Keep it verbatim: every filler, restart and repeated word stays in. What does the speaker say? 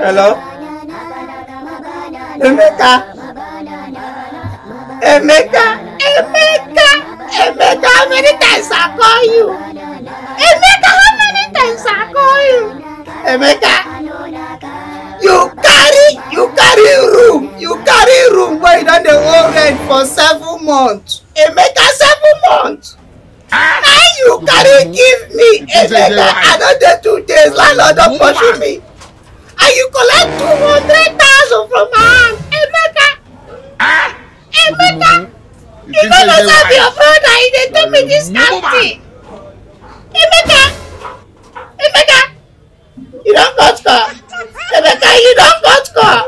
Hello? Emeka? Emeka? Emeka? Emeka, how many times I call you? Emeka, how many times I call you? Emeka, you carry, you carry room, you carry room where you don dey owe rent for seven months. Emeka, seven months. Na you carry give me, Emeka. I don dey two days, landlord don pursue me. And you collect two hundred thousand from my hand. Emeka. Emeka. You no know say be your brother, you dey do me this kind thing. Emeka. Emeka. You don cut call. Emeka, you don cut call.